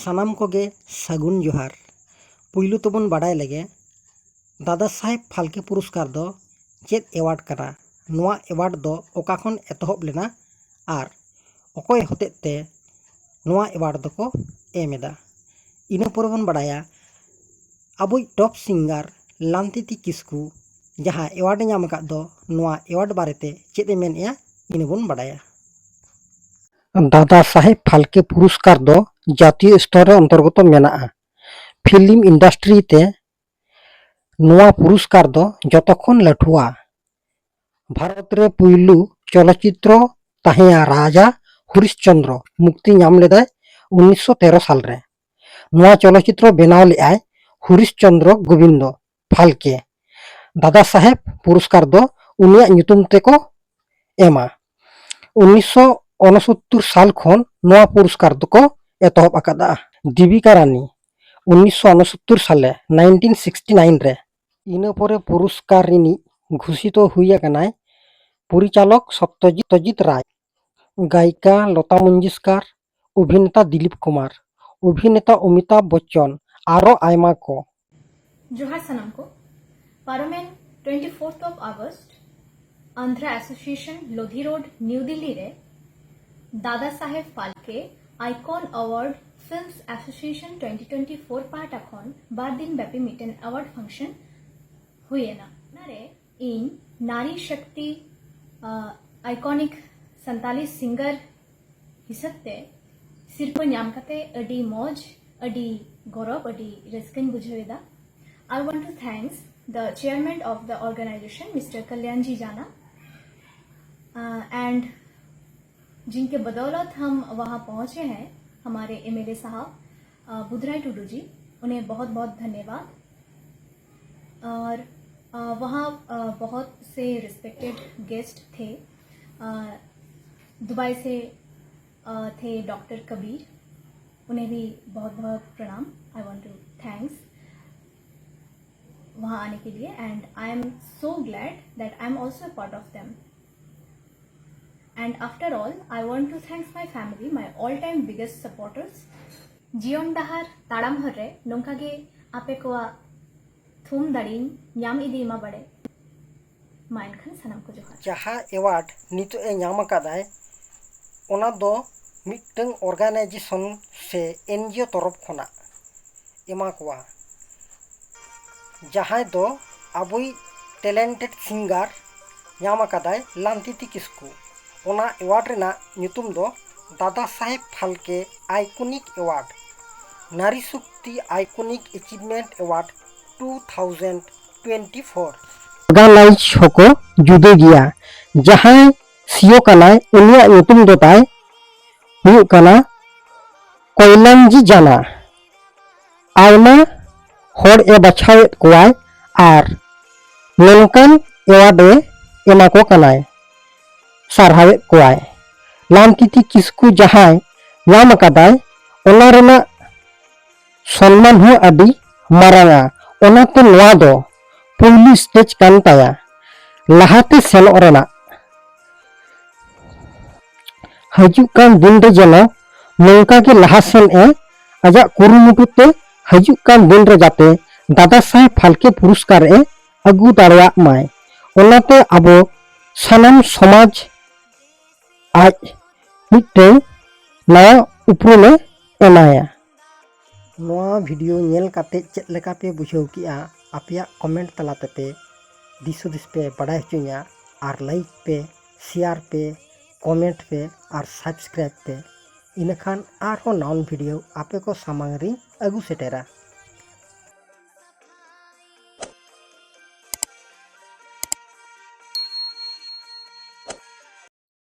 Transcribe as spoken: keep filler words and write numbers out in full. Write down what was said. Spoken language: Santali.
ᱥᱟᱱᱟᱢ ᱠᱚᱜᱮ ᱥᱟᱹᱜᱩᱱ ᱡᱚᱦᱟᱨ᱾ ᱯᱩᱭᱞᱩ ᱛᱮᱵᱚᱱ ᱵᱟᱰᱟᱭ ᱞᱮᱜᱮ, ᱫᱟᱫᱟ ᱥᱟᱦᱮᱵᱽ ᱯᱷᱟᱞᱠᱮ ᱯᱩᱨᱚᱥᱠᱟᱨ ᱫᱚ ᱪᱮᱫ ᱮᱣᱟᱨᱰ ᱠᱟᱱᱟ? ᱱᱚᱣᱟ ᱮᱣᱟᱨᱰ ᱫᱚ ᱚᱠᱟ ᱠᱷᱚᱱ ᱮᱛᱚᱦᱚᱵ ᱞᱮᱱᱟ ᱟᱨ ᱚᱠᱚᱭ ᱦᱚᱛᱮᱡ ᱛᱮ ᱱᱚᱣᱟ ᱮᱣᱟᱨᱰ ᱫᱚᱠᱚ ᱮᱢ ᱮᱫᱟ? ᱤᱱᱟᱹ ᱯᱚᱨᱮ ᱵᱚᱱ ᱵᱟᱰᱟᱭᱟ ᱟᱵᱚᱭᱤᱡ ᱴᱚᱯ ᱥᱤᱝᱜᱟᱨ ᱞᱟᱝᱛᱤᱛᱤ ᱠᱤᱥᱠᱩ ᱡᱟᱦᱟᱸ ᱮᱣᱟᱨᱰ ᱮ ᱧᱟᱢ ᱟᱠᱟᱫ ᱫᱚ, ᱱᱚᱣᱟ ᱮᱣᱟᱨᱰ ᱵᱟᱨᱮᱛᱮ ᱪᱮᱫ ᱮ ᱢᱮᱱᱮᱜᱼᱟ, ᱤᱱᱟᱹ ᱵᱚᱱ ᱵᱟᱰᱟᱭᱟ᱾ ᱫᱟᱫᱟ ᱥᱟᱦᱮᱵᱽ ᱯᱷᱟᱞᱠᱮ ᱯᱩᱨᱚᱥᱠᱟᱨ ᱫᱚ ᱡᱟᱹᱛᱤᱭᱚ ᱥᱛᱚᱨ ᱨᱮ ᱚᱱᱛᱚᱨᱜᱚᱛᱚ ᱢᱮᱱᱟᱜᱼᱟ᱾ ᱯᱷᱤᱞᱢ ᱤᱱᱰᱟᱥᱴᱨᱤ ᱛᱮ ᱱᱚᱣᱟ ᱯᱩᱨᱚᱥᱠᱟᱨ ᱫᱚ ᱡᱚᱛᱚ ᱠᱷᱚᱱ ᱞᱟᱹᱴᱷᱩᱣᱟ᱾ ᱵᱷᱟᱨᱚᱛ ᱨᱮ ᱯᱩᱭᱞᱩ ᱪᱚᱞᱚᱪᱤᱛᱨᱚ ᱛᱟᱦᱮᱸᱭᱟ ᱨᱟᱡᱟ ᱦᱚᱨᱤᱥ ᱪᱚᱱᱫᱨᱚ ᱢᱩᱠᱛᱤ ᱧᱟᱢ ᱞᱮᱫᱟᱭ ᱩᱱᱤᱥᱥᱚ ᱛᱮᱨᱚ ᱥᱟᱞ ᱨᱮ᱾ ᱱᱚᱣᱟ ᱪᱚᱞᱚᱪᱤᱛᱨᱚ ᱵᱮᱱᱟᱣ ᱞᱮᱫᱟᱭ ᱦᱚᱨᱤᱥ ᱪᱚᱱᱫᱨᱚ ᱜᱳᱵᱤᱱᱫᱚ ᱯᱷᱟᱞᱠᱮ᱾ ᱫᱟᱫᱟ ᱥᱟᱦᱮᱵᱽ ᱯᱩᱨᱚᱥᱠᱟᱨ ᱫᱚ ᱩᱱᱤᱭᱟᱜ ᱧᱩᱛᱩᱢ ᱛᱮᱠᱚ ᱮᱢᱟ᱾ ᱩᱱᱤᱥᱥᱚ ᱩᱱᱚᱥᱚᱛᱛᱚᱨ ᱥᱟᱞ ᱠᱷᱚᱱ ᱱᱚᱣᱟ ᱯᱩᱨᱚᱥᱠᱟᱨ ᱫᱚᱠᱚ ᱮᱛᱚᱦᱚᱵ ᱟᱠᱟᱫᱟ᱾ ᱫᱮᱵᱤᱠᱟ ᱨᱟᱱᱤ ᱩᱱᱤᱥᱥᱚ ᱩᱱᱚᱥᱚᱛᱛᱚᱨ ᱥᱟᱞᱮ, ᱱᱟᱭᱤᱱᱴᱤᱱ ᱥᱤᱠᱥᱴᱤ ᱱᱟᱭᱤᱱ ᱨᱮ᱾ ᱤᱱᱟᱹ ᱯᱚᱨᱮ ᱯᱩᱨᱚᱥᱠᱟᱨ ᱨᱤᱱᱤᱡ ᱜᱷᱳᱥᱤᱛᱚ ᱦᱩᱭ ᱟᱠᱟᱱᱟᱭ ᱯᱚᱨᱤᱪᱟᱞᱚᱠ ᱥᱚᱛᱛᱚᱡᱤᱛ ᱨᱟᱭ, ᱜᱟᱭᱤᱠᱟ ᱞᱚᱛᱟ ᱢᱚᱧᱡᱩᱥᱠᱟᱨ, ᱚᱵᱷᱤᱱᱮᱛᱟ ᱫᱤᱞᱤᱯ ᱠᱩᱢᱟᱨ, ᱚᱵᱷᱤᱱᱮᱛᱟ ᱚᱢᱤᱛᱟᱵᱷ ᱵᱚᱪᱪᱚᱱ, ᱟᱨᱚ ᱟᱭᱢᱟ ᱠᱚ᱾ ᱡᱚᱦᱟᱨ ᱥᱟᱱᱟᱢ ᱠᱚ᱾ ᱯᱟᱨᱚᱢᱮᱱ twenty fourth of August Andhra association Lodhi road, new Delhi ᱨᱮ Dada Saheb Phalke icon award films association twenty twenty four ᱯᱟᱦᱴᱟ ᱠᱷᱚᱱ ᱵᱟᱨ ᱫᱤᱱ ᱵᱮᱯᱤ ᱢᱤᱫᱴᱮᱱ ᱟᱣᱟᱨᱰ ᱯᱷᱟᱝᱥᱚᱱ ᱦᱩᱭᱮᱱᱟ᱾ ᱚᱱᱟᱨᱮ ᱤᱧ ᱱᱟᱨᱤ ᱥᱚᱠᱛᱤ ᱟᱭᱠᱚᱱᱤᱠ ᱥᱟᱱᱛᱟᱞᱤ ᱥᱤᱝᱜᱟᱨ ᱦᱤᱥᱟᱹᱵ ᱛᱮ ᱥᱤᱨᱯᱟᱹ ᱧᱟᱢ ᱠᱟᱛᱮ ᱟᱹᱰᱤ ᱢᱚᱡᱽ, ᱟᱹᱰᱤ ᱜᱚᱨᱚᱵᱽ, ᱟᱹᱰᱤ ᱨᱟᱹᱥᱠᱟᱹᱧ ᱵᱩᱡᱷᱟᱹᱣ ᱮᱫᱟ᱾ I want to thanks the chairman of the organization, Mister Kalyanji Jana, uh, and जिनके बदौलत हम वहाँ पहुँचे हैं, हमारे एमएलए साहब, अ, बुधराय टुडू जी, उन्हें बहुत बहुत धन्यवाद। और, अ, वहाँ, अ, बहुत से रिस्पेक्टेड गेस्ट थे। अ, दुबई से, अ, थे डॉक्टर कबीर, उन्हें भी बहुत बहुत प्रणाम। I want to thanks वहाँ आने के लिए, and I am so glad that I am also a part of them। And after all, I want to thanks my family, my all time biggest supporters, ᱡᱤᱭᱚᱱ ᱰᱟᱦᱟᱨ ᱛᱟᱲᱟᱢ ᱦᱚᱨ ᱨᱮ ᱱᱚᱝᱠᱟ ᱜᱮ ᱟᱯᱮ ᱠᱚᱣᱟᱜ ᱛᱷᱩᱢ ᱫᱟᱲᱮᱧ ᱧᱟᱢ ᱤᱫᱤ ᱢᱟ ᱵᱟᱲᱮ᱾ ᱢᱟ ᱮᱱᱠᱷᱟᱱ ᱥᱟᱱᱟᱢ ᱠᱚ ᱡᱚᱦᱟᱨ᱾ ᱡᱟᱦᱟᱸ ᱮᱣᱟᱨᱰ ᱱᱤᱛᱚᱜ ᱮ ᱧᱟᱢ ᱟᱠᱟᱫᱟᱭ, ᱚᱱᱟ ᱫᱚ ᱢᱤᱫᱴᱟᱝ ᱚᱨᱜᱟᱱᱟᱭᱡᱮᱥᱚᱱ ᱥᱮ ᱮᱱᱡᱤᱳ ᱛᱚᱨᱚᱯ ᱠᱷᱚᱱᱟᱜ ᱮᱢᱟ ᱠᱚᱣᱟ, ᱡᱟᱦᱟᱸᱭ ᱫᱚ ᱟᱵᱚᱭᱤᱡ ᱴᱮᱞᱮᱱᱴᱮᱰ ᱥᱤᱝᱜᱟᱨ ᱧᱟᱢ ᱟᱠᱟᱫᱟᱭ ᱞᱟᱢᱛᱤᱛᱤ ᱠᱤᱥᱠᱩ᱾ ᱚᱱᱟ ᱮᱣᱟᱨᱰ ᱨᱮᱱᱟᱜ ᱧᱩᱛᱩᱢ ᱫᱚ ᱫᱟᱫᱟ Saheb Phalke ᱟᱭᱠᱚᱱᱤᱠ award, Nari Shakti iconic achievement award two thousand twenty four. Organise ᱦᱚᱸᱠᱚ ᱡᱩᱫᱟᱹ ᱜᱮᱭᱟ᱾ ᱡᱟᱦᱟᱸᱭ ᱥᱤᱭᱳ ᱠᱟᱱᱟᱭ, ᱩᱱᱤᱭᱟᱜ ᱧᱩᱛᱩᱢ ᱫᱚ ᱛᱟᱭ ᱦᱩᱭᱩᱜ ᱠᱟᱱᱟ ᱠᱚᱭᱞᱟᱱᱡᱤ ᱡᱟᱱᱟ᱾ ᱟᱭᱢᱟ ᱦᱚᱲ ᱮ ᱵᱟᱪᱷᱟᱣᱮᱫ ᱠᱚᱣᱟᱭ ᱟᱨ ᱱᱚᱝᱠᱟᱱ ᱮᱣᱟᱨᱰ ᱮ ᱮᱢᱟ ᱠᱚ ᱠᱟᱱᱟᱭ, ᱥᱟᱨᱦᱟᱣᱮᱫ ᱠᱚᱣᱟᱭ᱾ ᱞᱟᱢᱛᱤᱛᱤ ᱠᱤᱥᱠᱩ ᱡᱟᱦᱟᱸᱭ ᱧᱟᱢ ᱟᱠᱟᱫᱟᱭ, ᱚᱱᱟ ᱨᱮᱱᱟᱜ ᱥᱚᱱᱢᱟᱱ ᱦᱚᱸ ᱟᱹᱰᱤ ᱢᱟᱨᱟᱝᱟ᱾ ᱚᱱᱟᱛᱮ ᱱᱚᱣᱟ ᱫᱚ ᱯᱩᱭᱞᱩ ᱥᱴᱮᱡᱽ ᱠᱟᱱ ᱛᱟᱭᱟ ᱞᱟᱦᱟᱛᱮ ᱥᱮᱱᱚᱜ ᱨᱮᱱᱟᱜ᱾ ᱦᱤᱡᱩᱜ ᱠᱟᱱ ᱫᱤᱱ ᱨᱮ ᱡᱮᱱᱚ ᱱᱚᱝᱠᱟ ᱜᱮ ᱞᱟᱦᱟ ᱥᱮᱱ ᱮ ᱟᱡᱟᱜ ᱠᱩᱨᱩᱢᱩᱴᱩ ᱛᱮ ᱦᱤᱡᱩᱜ ᱠᱟᱱ ᱫᱤᱱ ᱨᱮ ᱡᱟᱛᱮ ᱫᱟᱫᱟ ᱥᱟᱦᱮᱵᱽ ᱯᱷᱟᱞᱠᱮ ᱯᱩᱨᱚᱥᱠᱟᱨ ᱮ ᱟᱹᱜᱩ ᱫᱟᱲᱮᱭᱟᱜ ᱢᱟᱭ᱾ ᱚᱱᱟᱛᱮ ᱟᱵᱚ ᱥᱟᱱᱟᱢ ᱥᱚᱢᱟᱡᱽ ᱟᱡ ᱢᱤᱫᱴᱟᱝ ᱱᱟᱣᱟ ᱩᱯᱨᱩᱢᱮ ᱮᱢᱟᱭᱟ᱾ ᱱᱚᱣᱟ ᱵᱷᱤᱰᱤᱭᱳ ᱧᱮᱞ ᱠᱟᱛᱮ ᱪᱮᱫ ᱞᱮᱠᱟ ᱯᱮ ᱵᱩᱡᱷᱟᱹᱣ ᱠᱮᱜᱼᱟ? ᱟᱯᱮᱭᱟᱜ ᱠᱚᱢᱮᱱᱴ ᱛᱟᱞᱟ ᱛᱮᱯᱮ ᱫᱤᱥ ᱦᱩᱫᱤᱥ ᱯᱮ ᱵᱟᱰᱟᱭ ᱦᱚᱪᱚᱧᱟ᱾ ᱟᱨ ᱞᱟᱭᱤᱠ ᱯᱮ, ᱥᱮᱭᱟᱨ ᱯᱮ, ᱠᱚᱢᱮᱱᱴ ᱯᱮ ᱟᱨ ᱥᱟᱵᱥᱠᱨᱟᱭᱤᱵ ᱯᱮ᱾ ᱤᱱᱟᱹᱠᱷᱟᱱ ᱟᱨᱦᱚᱸ ᱱᱟᱣᱟᱱ ᱵᱷᱤᱰᱤᱭᱳ ᱟᱯᱮ ᱠᱚ ᱥᱟᱢᱟᱝ ᱨᱤᱧ ᱟᱹᱜᱩ ᱥᱮᱴᱮᱨᱟ᱾